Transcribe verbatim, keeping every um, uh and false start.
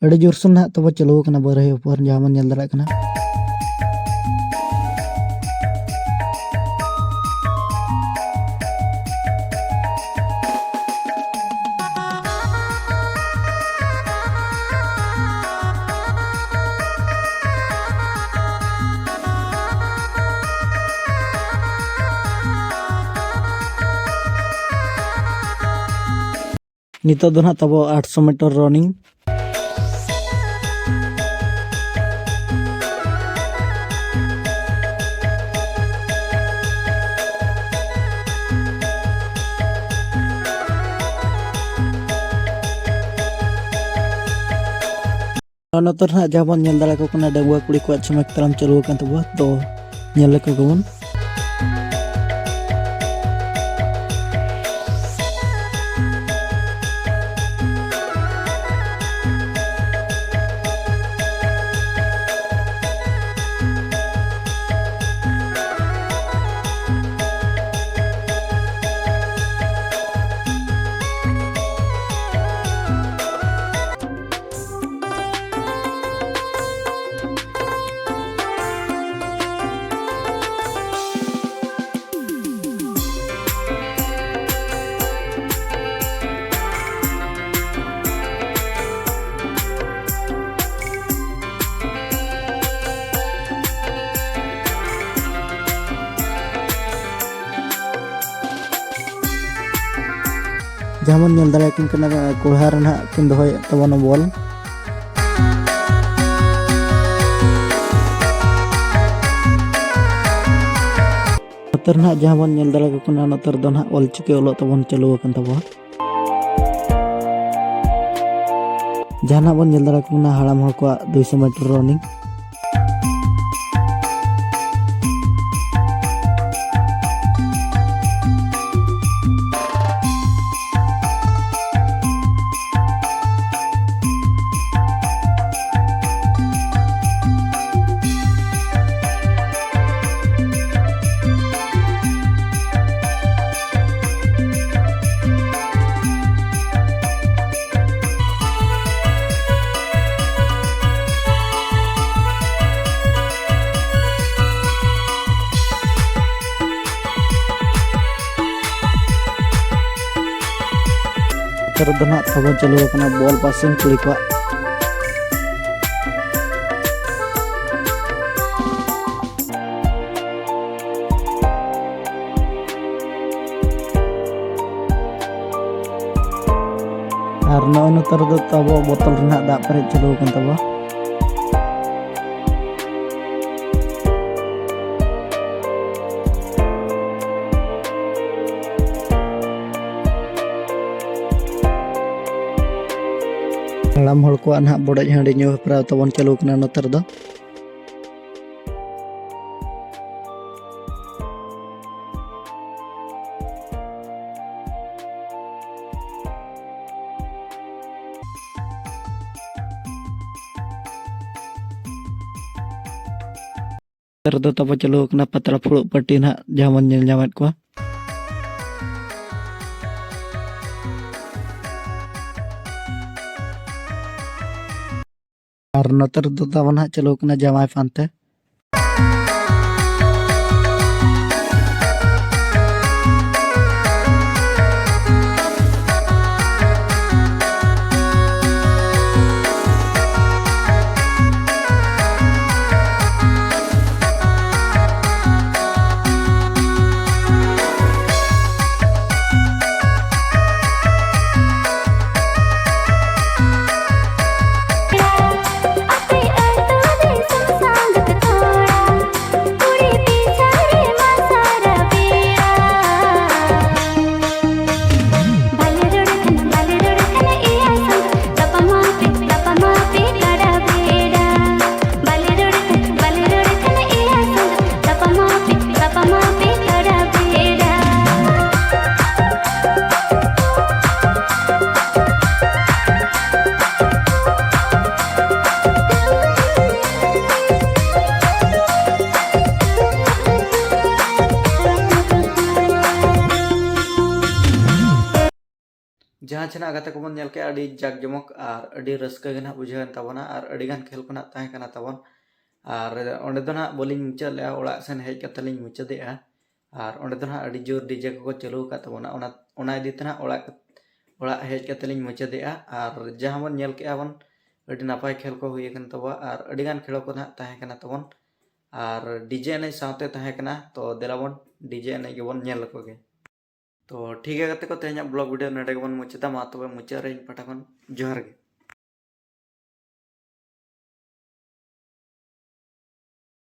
ᱟᱹᱰᱤ ᱡᱳᱨᱥᱳᱨ ᱱᱟᱦᱟᱜ ᱛᱟᱵᱚ ᱪᱟᱹᱞᱩ ᱟᱠᱟᱱᱟ ᱵᱟᱹᱨᱟᱹᱦᱤ ᱚᱯᱷᱟᱨ, ᱡᱟᱦᱟᱸ ᱵᱚᱱ ᱧᱮᱞ ᱫᱟᱲᱮᱭᱟᱜ ᱠᱟᱱᱟ᱾ ᱱᱤᱛᱚᱜ ᱫᱚ ᱱᱟᱦᱟᱜ ᱛᱟᱵᱚ ᱟᱴᱥᱚ meter running᱾ ᱱᱚᱛᱮ ᱨᱮ ᱱᱟᱦᱟᱜ ᱡᱟᱦᱟᱸ ᱵᱚᱱ ᱧᱮᱞ ᱫᱟᱲᱮᱭᱟᱠᱚ ᱠᱟᱱᱟ, ᱰᱟᱺᱜᱩᱣᱟᱹ ᱠᱩᱲᱤ ᱠᱚᱣᱟᱜ ᱪᱷᱚᱢᱮᱠ ᱛᱟᱲᱟᱢ ᱪᱟᱹᱞᱩ ᱟᱠᱟᱱ ᱛᱟᱵᱚᱣᱟ, ᱛᱚ ᱧᱮᱞ ᱞᱮᱠᱚ ᱜᱮᱵᱚᱱ᱾ ᱡᱟᱦᱟᱸ ᱵᱚᱱ ᱧᱮᱞ ᱫᱟᱲᱮᱭᱟᱜ ᱠᱟᱱᱟ, ᱠᱚᱲᱦᱟ ᱨᱮ ᱱᱟᱦᱟᱜ ᱠᱤᱱ ᱫᱚᱦᱚᱭᱮᱫ ᱛᱟᱵᱚᱱᱟ ᱵᱚᱞ᱾ ᱱᱚᱛᱮ ᱨᱮ ᱱᱟᱦᱟᱜ ᱡᱟᱦᱟᱸ ᱵᱚᱱ ᱧᱮᱞ ᱫᱟᱲᱮᱭᱟᱠᱚ ᱠᱟᱱᱟ, ᱱᱚᱛᱮ ᱨᱮᱫᱚ ᱱᱟᱦᱟᱜ ᱚᱞᱪᱤᱠᱤ ᱚᱞᱚᱜ ᱛᱟᱵᱚᱱ ᱪᱟᱹᱞᱩ ᱟᱠᱟᱱ ᱛᱟᱵᱚᱱᱟ᱾ ᱡᱟᱦᱟᱱᱟᱜ ᱵᱚᱱ ᱧᱮᱞ ᱫᱟᱲᱮᱭᱟᱠᱚ ᱠᱟᱱᱟ, ᱦᱟᱲᱟᱢ ᱦᱚᱲ ᱠᱚᱣᱟᱜ ᱫᱩᱭᱥᱚ meter running᱾ ᱨᱮᱫᱚ ᱱᱟᱦᱟᱜ ᱛᱟᱵᱚ ᱪᱟᱹᱞᱩ ᱟᱠᱟᱱᱟ ᱵᱚᱞ ᱯᱟᱥᱤᱝ ᱠᱩᱲᱤ ᱠᱚᱣᱟᱜ᱾ ᱟᱨ ᱱᱚᱜᱼᱚᱭ ᱱᱚᱛᱮ ᱨᱮᱫᱚ ᱛᱟᱵᱚ ᱵᱚᱛᱚᱞ ᱨᱮᱱᱟᱜ ᱫᱟᱜ ᱯᱮᱨᱮᱡ ᱪᱟᱹᱞᱩ ᱟᱠᱟᱱ ᱛᱟᱵᱚ᱾ ᱦᱟᱲᱟᱢ ᱦᱚᱲ ᱠᱚᱣᱟᱜ ᱱᱟᱦᱟᱜ ᱵᱚᱰᱚᱡ ᱦᱟᱺᱰᱤ ᱧᱩ ᱦᱮᱯᱨᱟᱣ ᱛᱟᱵᱚᱱ ᱪᱟᱹᱞᱩ ᱠᱟᱱᱟ ᱱᱚᱛᱮ ᱨᱮᱫᱚ᱾ ᱨᱮᱫᱚ ᱛᱟᱵᱚ ᱪᱟᱹᱞᱩ ᱟᱠᱟᱱᱟ ᱯᱟᱛᱲᱟ ᱯᱷᱩᱲᱩᱜ ᱯᱟᱹᱴᱤ ᱱᱟᱦᱟᱜ, ᱡᱟᱦᱟᱸ ᱵᱚᱱ ᱧᱮᱞ ᱧᱟᱢᱮᱫ ᱠᱚᱣᱟ᱾ ᱟᱨ ᱱᱚᱛᱮ ᱨᱮᱫᱚ ᱛᱟᱵᱚ ᱱᱟᱦᱟᱜ ᱪᱟᱹᱞᱩ ᱟᱠᱟᱱᱟ ᱡᱟᱶᱟᱭ ᱯᱟᱱᱛᱮ᱾ ᱡᱟᱦᱟᱸ ᱪᱮ ᱱᱟᱜ ᱜᱟᱛᱮ ᱠᱚᱵᱚᱱ ᱧᱮᱞ ᱠᱮᱜᱼᱟ, ᱟᱹᱰᱤ ᱡᱟᱠ ᱡᱚᱢᱚᱠ ᱟᱨ ᱟᱹᱰᱤ ᱨᱟᱹᱥᱠᱟᱹ ᱜᱮ ᱱᱟᱜ ᱵᱩᱡᱷᱟᱹᱣᱮᱱ ᱛᱟᱵᱚᱱᱟ ᱟᱨ ᱟᱹᱰᱤ ᱜᱟᱱ ᱠᱷᱮᱞ ᱠᱚ ᱱᱟᱜ ᱛᱟᱦᱮᱸ ᱠᱟᱱᱟ ᱛᱟᱵᱚᱱ᱾ ᱟᱨ ᱚᱸᱰᱮ ᱫᱚ ᱱᱟᱜ ᱵᱟᱹᱞᱤᱧ ᱢᱩᱪᱟᱹᱫ ᱞᱮᱜᱼᱟ, ᱚᱲᱟᱜ ᱥᱮᱱ ᱦᱮᱡ ᱠᱟᱛᱮ ᱞᱤᱧ ᱢᱩᱪᱟᱹᱫᱮᱜᱼᱟ᱾ ᱟᱨ ᱚᱸᱰᱮ ᱫᱚ ᱱᱟᱜ ᱟᱹᱰᱤ ᱡᱳᱨ ᱰᱤᱡᱮ ᱠᱚᱠᱚ ᱪᱟᱹᱞᱩ ᱟᱠᱟᱫ ᱛᱟᱵᱚᱱᱟ, ᱚᱱᱟ, ᱚᱱᱟ ᱤᱫᱤ ᱛᱮ ᱱᱟᱜ ᱚᱲᱟᱜ, ᱚᱲᱟᱜ ᱦᱮᱡ ᱠᱟᱛᱮ ᱞᱤᱧ ᱢᱩᱪᱟᱹᱫᱮᱜᱼᱟ᱾ ᱟᱨ ᱡᱟᱦᱟᱸ ᱵᱚᱱ ᱧᱮᱞ ᱠᱮᱜᱼᱟ ᱵᱚᱱ, ᱟᱹᱰᱤ ᱱᱟᱯᱟᱭ ᱠᱷᱮᱞ ᱠᱚ ᱦᱩᱭ ᱟᱠᱟᱱ ᱛᱟᱵᱚᱣᱟ ᱟᱨ ᱟᱹᱰᱤ ᱜᱟᱱ ᱠᱷᱮᱞᱳ ᱠᱚ ᱱᱟᱦᱟᱜ ᱛᱟᱦᱮᱸ ᱠᱟᱱᱟ ᱛᱟᱵᱚᱱ᱾ ᱟᱨ ᱰᱤᱡᱮ ᱮᱱᱮᱡ ᱥᱟᱶᱛᱮ ᱛᱟᱦᱮᱸ ᱠᱟᱱᱟ᱾ ᱛᱚ ᱫᱮᱞᱟ ᱵᱚᱱ ᱰᱤᱡᱮ ᱮᱱᱮᱡ ᱜᱮᱵᱚᱱ ᱧᱮᱞ ᱞᱮᱠᱚ ᱜᱮ᱾ ᱛᱚ ᱴᱷᱤᱠ ᱜᱮᱭᱟ ᱜᱟᱛᱮ ᱠᱚ, ᱛᱮᱦᱮᱧᱟᱜ ᱵᱞᱚᱜ ᱵᱷᱤᱰᱤᱭᱳ ᱱᱚᱰᱮ ᱜᱮᱵᱚᱱ ᱢᱩᱪᱟᱹᱫᱟ᱾ ᱢᱟ ᱛᱚᱵᱮ ᱢᱩᱪᱟᱹᱫ ᱨᱮ ᱤᱧ ᱯᱟᱦᱴᱟ ᱠᱷᱚᱱ ᱡᱚᱦᱟᱨ ᱜᱮ᱾